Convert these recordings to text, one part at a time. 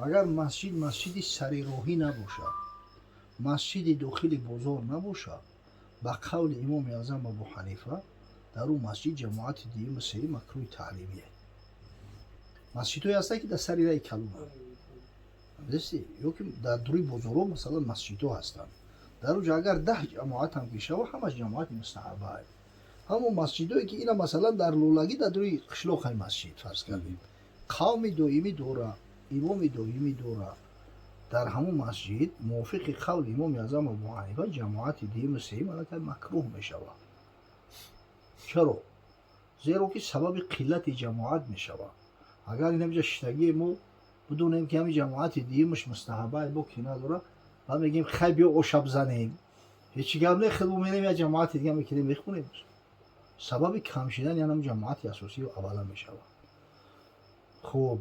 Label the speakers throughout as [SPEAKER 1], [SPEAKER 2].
[SPEAKER 1] Агар масҷид масҷиди сари роҳӣ набошад, масҷиди дохили бозор набошад, ба қавли Имоми Аъзам Абу Ҳанифа, дар ӯ масҷид ҷамоати дуюму сеюм макрӯҳи таҳримие. Масҷидҳое ҳастанд, ки дар сари раи калонанд, ё ки дар дури бозорҳо, масалан, масҷидҳо ҳастанд. Дар оҷо агар 10 ҷамоатам ки шава, ҳамаш ҷамоати мустаҳабаа. Ҳамон масҷидое, ки ина, масалан, дар Лолагӣ, дар дури қишлоқай масҷид, фарз кардем, қавми доимӣ дора, имоми доимӣ дора, дар ҳамон масҷид мувофиқи қавли Имоми Аъзам Абу Ҳанифа ҷамоати дуюму сеюм аллакай макрӯҳ мешавад. Чаро? Зеро ки сабаби қиллати ҷамоат мешавад. Агар инамҷа шиштагии мо бидонем, ки ҳамин ҷамоати дуюмаш мустаҳабае, бо ки надора, баъд мегӯем: «Хай, биё, ошаб занем, ҳечи гап не, хел мерем, як ҷамоати дига мекунем, мехонем». Сабаби кам шидани янам ҷамоати асосию аввала мешавад. Хуб,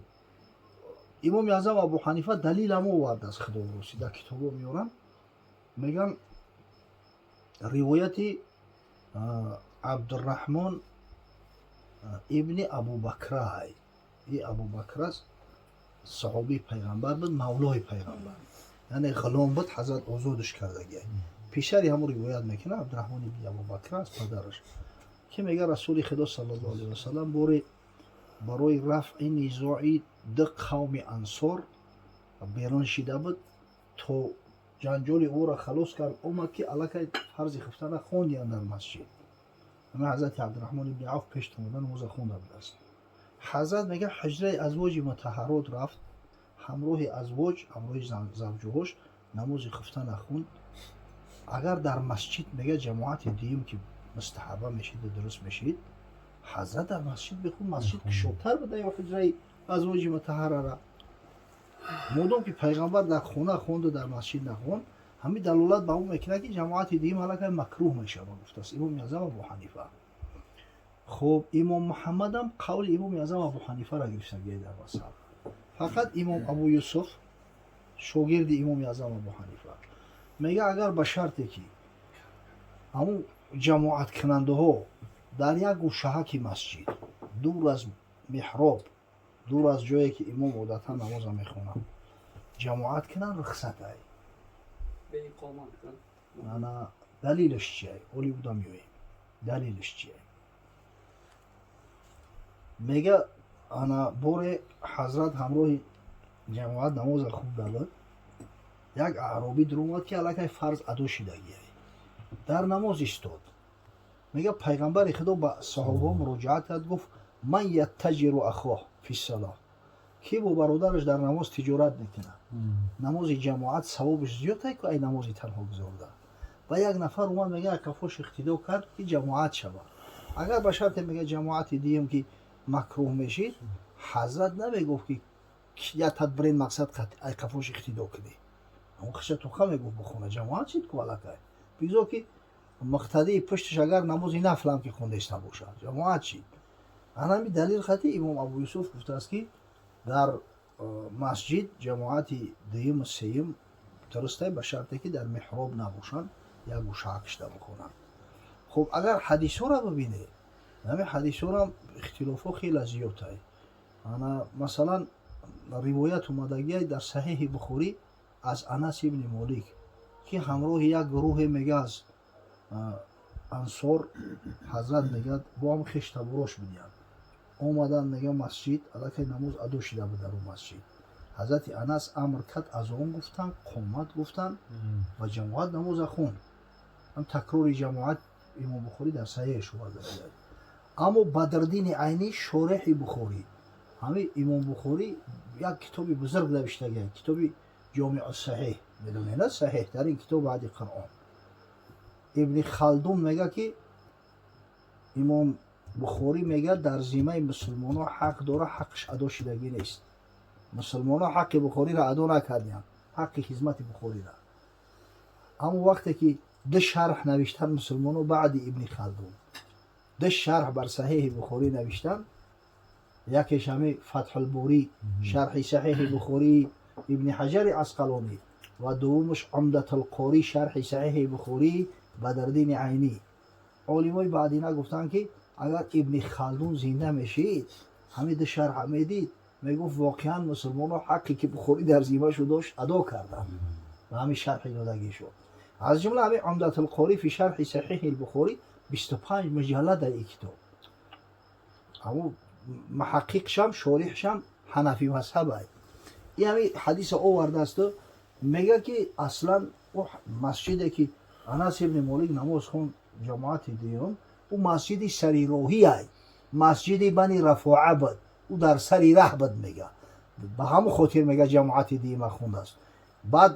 [SPEAKER 1] Имоми Аъзам Абу Ҳанифа далилам овардааст, худоросӣ дар китобо меорам. Меган, ривояти Абдураҳмон ибни Абубакрай. И Абубакрас саҳобии пайғамбар буд, мавлои пайғамбар, яъне ғулом буд, ҳазрат озодш кардагиай. Пешари ҳамон ривоят мекунад, Абдураҳмон ибни Абубакра, аз падараш, ки мега: Расули Худо саллаллоҳу алайҳи васалам боре барои рафъи низои ду қавми ансор берун шида буд, то ҷанҷоли ӯро халос кард, омад, ки аллакай фарзи хуфтана хондиянд дар масҷид. Ама ҳазрати Абдураҳмон ибни Авф пеш омада намоза хонда будааст. Ҳазрат, мега, ҳуҷраи азвоҷи мутаҳаррот рафт, ҳамроҳи азвоҷ, ҳамроҳи завҷуҳош намози хуфтана хонд. Агар дар масҷид, мега, ҷамоати дуюм ки мустаҳаба мешиду дуруст мешид, ҳазрат дар масҷид бихун, масҷид кушодтар буда ё ҳуҷраи азвоҷи мутаҳаррара? Модом ки пайғамбар дар хона хонду дар масҷид нахонд, ҳамин далолат ба он мекунад, ки ҷамоати дуюм аллакай макрӯҳ мешавад, гуфтааст Имоми Аъзам Абу Ҳанифа. Хуб, Имом Муҳаммадам қавли Имоми Аъзам Абу Ҳанифаро гирифтагия дар мазҳаб. Фақат Имом Абу Юсуф, шогирди Имоми Аъзам Абу Ҳанифа, мега: агар ба шарте ки ҳамун ҷамоаткунандаҳо дар як гӯшаҳаки масҷид, дур аз меҳроб, дур аз ҷое ки имом одатан намоза мехонад, ҷамоат кунанд, рухсатай. Ана далилаш чия? Оли буда меоем. Далилаш чия? Мега, ана боре ҳазрат ҳамроҳи ҷамоат намоза хуб дадад, як аъробӣ дуромад, ки аллакай фарз адо шидагиай, дар намоз истод. Мега, пайғамбари Худо ба саҳобаҳо муроҷиат кард, гуфт: «Ман яттаҷиру ахоҳ фиссалоҳ?» Ки бо бародараш дар намоз тиҷорат мекунад? Намози ҷамоат савобаш зиёдтай ку ай намози танҳо гузорда. Ва як нафар омад, мега, кафош иқтидо кард, ки ҷамоат шавад. Агар ба шарте, мега, ҷамоати диюм ки макрӯҳ мешид, ҳазрат намегуфт, ки як тадбирин мақсад ай қафош иқтидо кунӣ. Ҳамон хиша туха мегуфт: «Бихона, ҷамоат шид ку аллакай, бигзор ки муқтадии пушташ агар намози нафлам ки хондаиста бошад, ҷамоат шид». Анами далил хати Имом Абу Юсуф гуфтааст, ки дар масҷид ҷамоати дуюму сеюм дурустай, ба шарте ки дар меҳроб набошанд, як гӯшаҳа кишта бихонанд. Хуб, агар ҳадисҳоро бибинед, ҳамин ҳадисҳорам ихтилофҳо хеле зиёдтай. Ана, масалан, ривоят омадагиай дар Саҳеҳи Бухорӣ аз Анас ибни Молик, ки ҳамроҳи як гурӯҳе, мега, аз ансор, ҳазрат, мегӯяд, бо ҳам хештабурош будиянд, омаданд, мега, масҷид аллакай намоз адо шида буд дар он масҷид. Ҳазрати Анас амр кард, азон гуфтанд, қомат гуфтанд ва ҷамоат намоза хонд. Ҳам такрори ҷамоат Имом Бухорӣ дар Саҳеҳаш оварда. Аммо Бадрдини Айнӣ, шореҳи Бухорӣ, ҳамин Имом Бухорӣ як китоби бузург навиштагия, китоби Ҷомиу Саҳеҳ, медонед, на, саҳеҳтарин китоб баъди Қуръон. Ибни Халдун мега, ки Имом Бухорӣ, мега, дар зиммаи мусулмонҳо ҳақ дора, ҳаққаш адо шидагӣ нест. Мусулмонҳо ҳаққи Бухориро адо накардианд, ҳаққи хизмати Бухориро. Аммо вақте ки ду шарҳ навиштанд мусулмонҳо баъди Ибни Халдун, ду шарҳ бар Саҳеҳи Бухорӣ навиштанд, якеш ҳами Фатҳулборӣ, шарҳи Саҳеҳи Бухории Ибни Ҳаҷари Асқалонӣ, ва дуввумаш Умдатулқорӣ, шарҳи Саҳеҳи Бухории Бадрдини Айнӣ. Олимои баъдина гуфтанд, ки агар Ибни Халдун зинда мешид, ҳамин ду шарҳа медид. Мегуфт, воқеан мусулмонҳо ҳаққе ки Бухорӣ дар зимашу дошт, адо карданд ва ҳамин шарҳи додагӣ шуд. Аз ҷумла ҳамин Умдатулқорӣ фи шарҳи Саҳиҳи Бухорӣ, 25 муҷаллада ин китоб. Ҳамун муҳаққиқшам, шориҳшам ҳанафӣ мазҳабай. Ин ҳамин ҳадиса овардаасту мега, ки аслан ӯ масҷиде ки Анас ибни Молик намоз хонд ҷамоати дуюм, ӯ масҷиди сари роҳиай, масҷиди Бани Рафоа буд, ӯ дар сари раҳ буд. Мега, ба ҳамон хотир, мега, ҷамоати дуюма хондааст. Баъд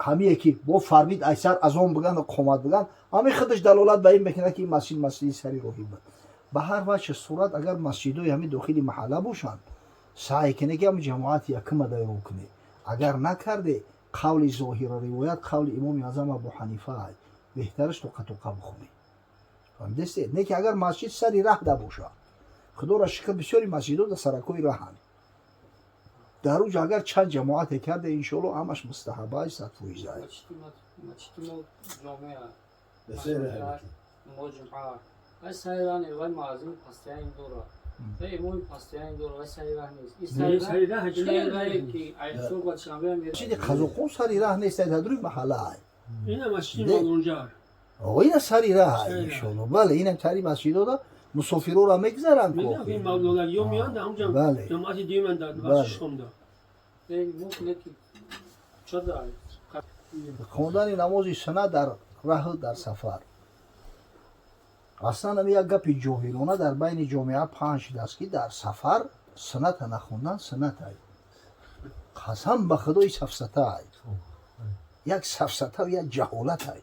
[SPEAKER 1] ҳамие ки бо фармид, айсар азон биган, қомат биган, ҳамин худаш далолат ба ин мекунад, ки ин масҷид масҷиди сари роҳӣ буд. Ба ҳар ваҷҳи сурат, агар масҷидҳои ҳамин дохили маҳалла бошанд, саъй кунед, ки ҳамин ҷамоати якума дайров кунед. Агар накарде, қавли зоҳира ривоят, қавли Имоми Аъзам Абу Ҳанифа, беҳтараш тоқа тоқа бихонед. Фаҳмидастед? Не ки агар масҷид сари раҳ да бошад, худоро шукр, бисёри масҷидҳо дар саракҳои раҳанд, дар уҷо агар чанд ҷамоате карде, иншоалло, ҳамаш мустаҳабай, 100%.
[SPEAKER 2] Масҷиди мо ҷомеа мо ҷумъа вай сари раҳ не, вай муаззини постоянный дора, вай имоми постоянный дора, вай сари раҳ нест.
[SPEAKER 3] Не, сари раҳ чӣ?
[SPEAKER 2] Раҳе ки айсор ба душанбе
[SPEAKER 1] Масҷиди Қазоқон сари раҳ нест, дар рӯи маҳалла.
[SPEAKER 3] Ина масҷиди Мавлонҷар.
[SPEAKER 1] Ина сари раҳ.
[SPEAKER 3] Сари раҳ.
[SPEAKER 1] Иншоалло, бале, инам тари масҷидода мусофирора мегзаранд.
[SPEAKER 3] Медонам, ин мавлолагиё меянд ҳамҷа.
[SPEAKER 1] Бале.
[SPEAKER 3] Ҷамоати дуюман дар
[SPEAKER 1] Бале.
[SPEAKER 3] вақти шомда.
[SPEAKER 2] Мумкине ки чода.
[SPEAKER 1] Хондани намози суннат дар раҳу дар сафар. Аслан ами як гапи ҷоҳилона дар байни ҷомеа паҳн шудааст, ки дар сафар сунната нахондан суннатай. Қасам ба худои, сафсатаай, як сафсата, як ҷаҳолатай.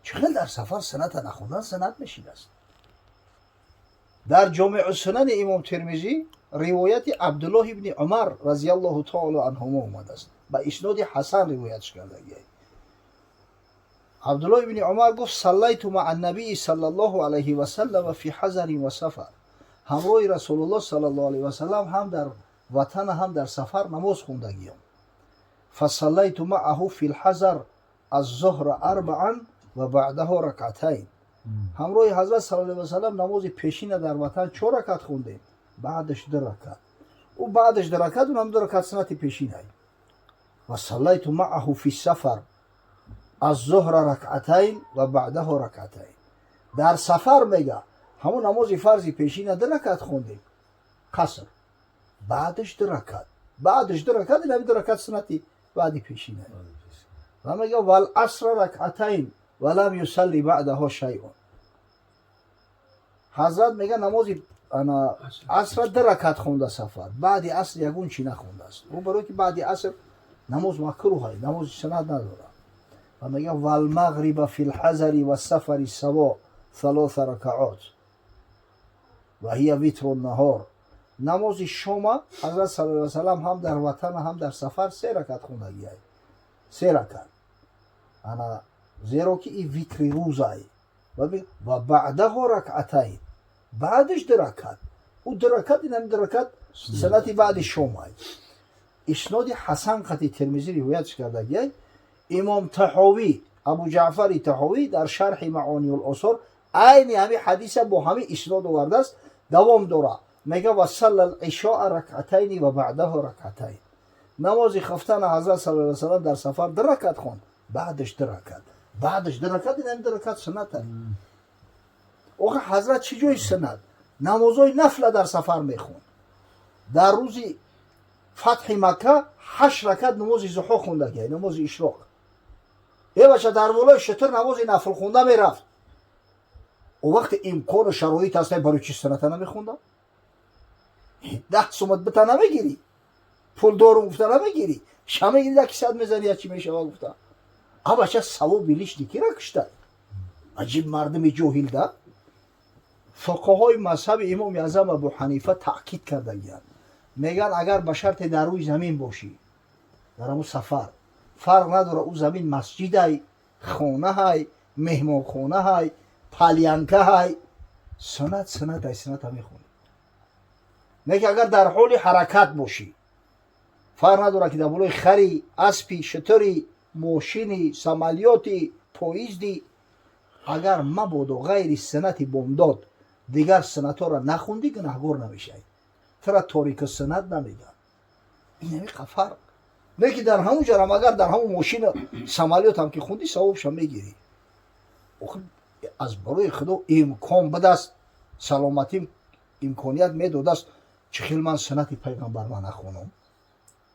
[SPEAKER 1] Чӣ хел дар сафар сунната нахондан суннат мешидааст? Дар Ҷомеъу Сунани Имом Термизӣ ривояти Абдуллоҳ ибни Умар разиаллоҳу таоло анҳумо омадааст, ба исноди ҳасан ривоятш кардагиай. Абдуллоҳ ибни Умар гуфт: صليت مع النبي صلى الله عليه وسلم في حضر وسفر. Ҳамроҳи Расулуллоҳ саллаллоҳу алайҳи васалам ҳам дар ватан, ҳам дар сафар намоз хондагиём. فصليت معه في الحضر الظهر أربعا وبعده ركعتين. Ҳамроҳи ҳазрат саллаллоҳу алайҳи васалам намози пешина дар ватан чор ракат хондем, баъдаш ду ракат. Ӯ баъдаш ду ракат, унам ду ракат суннати пешинай. وصليت معه في السفر الظهر ركعتين وبعده ركعتين. Дар сафар, мега, ҳамон намози фарзи пешина ду ракат хондем, қаср, баъдаш ду ракат, баъдаш ду ракат, инами ду ракат суннати баъди пешина. Ва мега: والعصر ركعتين ولم يصل بعدها شيئا. Ҳазрат, мега, намози ана асра ду ракат хонда сафар, баъди аср ягон чӣ нахондааст. Ӯ барое ки баъди аср намоз макрӯҳай, намози суннат надорад. Ва мега: والمغرب في الحضر والسفر سوا ثلاث ركعات وهي وتر النهار. Намози шома ҳазрат саллаллоҳу алайҳи васалам ҳам дар ватан, ҳам дар сафар се ракат хондагиай, се ракат ана, зеро ки и витри рӯзай. وبعده ركعتين. Баъдаш ду ракат, ӯ ду ракат, инам ду ракат суннати баъди шомай. Исноди ҳасан қати Термизӣ ривоятш кардагиай. Имом Таҳовӣ, Абу Ҷаъфари Таҳовӣ, дар шарҳи Маониул Осор айни ҳамин ҳадиса бо ҳамин иснод овардааст, давом дора. Мега: وصلى العشاء ركعتين وبعده ركعتين. Намози хуфтана ҳазрат саллаллоҳу алайҳи васалам дар сафар ду ракат хонд, баъдаш ду ракат, баъдаш ду ракат, инам ду ракат суннат. Охи, ҳазрат чӣ ҷои суннат, намозҳои нафла дар сафар мехонд. Дар рӯзи фатҳи Макка ҳашт ракат намози зуҳо хондагиай, намози ишроқ. Е бача, дар болои шутур намози нафл хонда мерафт. О вақте имкону шароит ҳаста, барои чӣ сунната намехонда? 10 сумат бита намегирӣ, пул дорум гуфта намегирӣ, ша мегирӣ, яки сад мезанӣ, я чӣ мешава гуфта. А бача, савоби лишний кира кушта? Аҷиб мардуми ҷоҳил да. Фуқаҳои мазҳаби Имоми Аъзам Абу Ҳанифа таъкид кардагиянд, мегӯянд, агар ба шарте дар рӯи замин бошӣ, дар ҳамун сафар, фарқ надорад, ӯ замин масҷидай, хонаҳай, меҳмонхонаҳай, палянкаҳай, суннат суннатай, сунната мехонӣ. Не ки агар дар ҳоли ҳаракат бошӣ, фарқ надорад, ки дар болои хари, аспи, шутури, мошини, самолёти, поезди, агар мабодо ғайри суннати бомдод дигар суннатҳоро нахондӣ, гунаҳгор намешавӣ. Тра торика суннат намегӯянд. Ин ҳамиқа фарқ. Не ки дар ҳамун ҷарам, агар дар ҳамун мошина, самолётам ки хунди, савобша мегирӣ. Охир, аз барои Худо, имкон бидаст, саломатим имконият медодаст, чӣ хел ман суннати пайғамбар ман нахонам?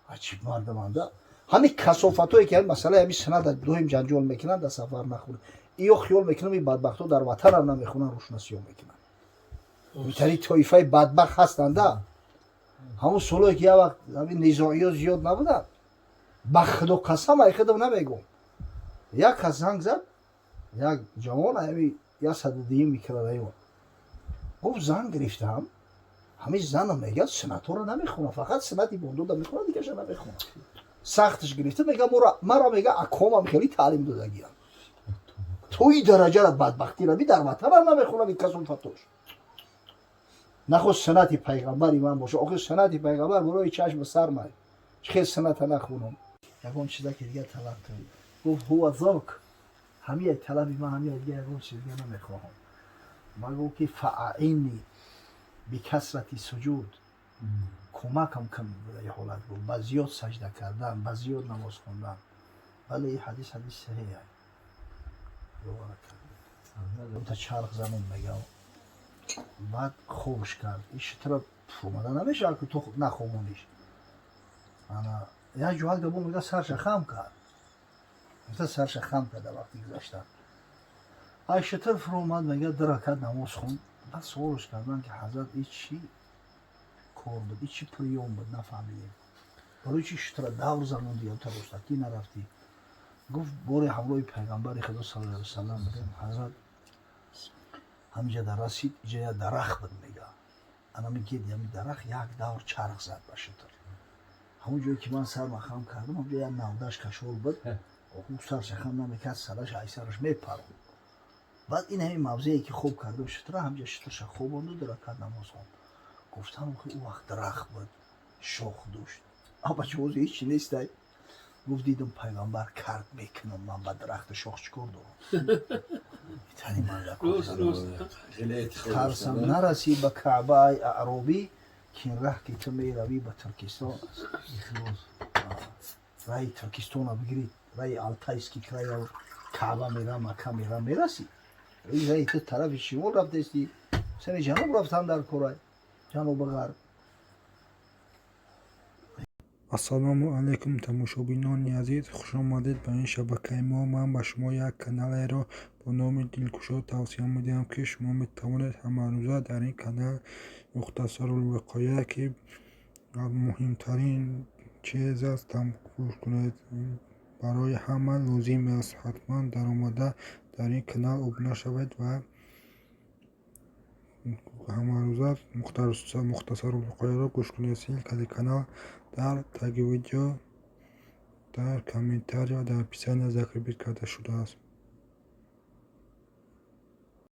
[SPEAKER 1] Аҷиб мардаманда. Ҳамин касофатое ки ҳамин масъалаи ҳамин суннат доим ҷанҷол мекунанд, дар сафар нахонӣ, иё хиёл мекунам, ин бадбахтҳо дар ватанам намехонанд, рӯшнасиё мекунанд. Итари тоифаи бадбахт ҳастанда. Ҳамун солое ки як вақт ҳамин низоиё зиёд набуданд, ба Худо қасам, ай худам намегӯм, як кас занг зад, як ҷавон, ҳами 102-юм микрорайон. Гуфт, занг гирифтам, ҳамин занам мегӯяд, суннатҳоро намехонам, фақат суннати бондода мехонам, дигаша намехонам. Сахташ гирифта, мега, мара, мега, акомам хеле таълим додагиям. То и дараҷара бадбахтира би, дар ватанам намехонам, ин касофатош. Нахост суннати пайғамбари ман боша. Охир, суннати пайғамбар барои чашми сар май. Чӣ хел сунната нахонам? Ягон чиза ки дига талаб кун. Гуфт: هو ذاك, ҳамия талаби ман ҳамия, дига ягон чиз дига намехоҳам. Ман гуфт ки فأعني بكثرة السجود, кӯмакам кун, ҳолат гуфт, ба зиёд сажда кардан, ба зиёд намоз хондан. Вале ин ҳадис ҳадис саҳеҳ. Та чарх занон, мегам, баъд хобш кард. Ин шитра фурмада намешавад, ки ту нахобониш. Ана як ҷоҳат габо, мега, сарша хам кард. Гуфта, сарша хам карда вақти гузаштан. Ай шитр фуромад, мега, ду ракат намоз хонд. Баъд суолш кардан, ки ҳазрат, и чӣ кор буд, и чӣ приём буд, нафаҳмидем, барои чӣ шитра давр занонди, та ростакӣ нарафтӣ? Гуфт, боре ҳамроҳи пайғамбари Худо صلى الله عليه وسلم будем. Ҳазрат ҳамиҷа дар расид, иҷа як дарахт буд, мега, анами гирди ҳами дарахт як давр чарх зад ба шитр. Ҳамон ҷое ки ман сарма хам кардам, ҳамҷо як навдаш кашол буд. Ӯ сарша хам намекард, сараш айсараш мепаронд. Баъд ин ҳамин мавзее ки хоб кардам шитра, ҳамҷа шитрша хобонду, ду ракат намоз хонд. Гуфтам, ӯ вақт дарахт буд, шох дошт, абачози ҳечи нестай. Гуфт, дидам, пайғамбар кард, мекунам, ман ба дарахти шох чӣ кор дорам? Тарсам нарасӣ ба Каъба, ай аъробӣ, ки ин раҳ ки ту меравӣ, ба Туркистон аст. Раи Туркистона бигирӣ, раи Алтайский края, Каъба мера, Мака мера, мерасӣ. Раи ту тарафи шимол рафтести, сани ҷануб рафтан дар корай, ҷануби ғарб.
[SPEAKER 4] Ассалому алайкум, тамошобинони азиз, хушомадед ба ин шабакаи мо. Ман ба шумо як каналеро бо номи Дилкушод тавсия медиҳам, ки шумо метавонед ҳамарӯза дар ин канал Мухтасарулвиқоя, ки муҳимтарин чиз аст, гӯш кунед. Барои ҳама лозим аст. Ҳатман даромада дар ин канал обуна шавед ва ҳамарӯза Мухтасарулвиқояро гӯш кунед. Ссылкаи канал дар таги видео, дар комментария, дар описания закрепить карда шудааст.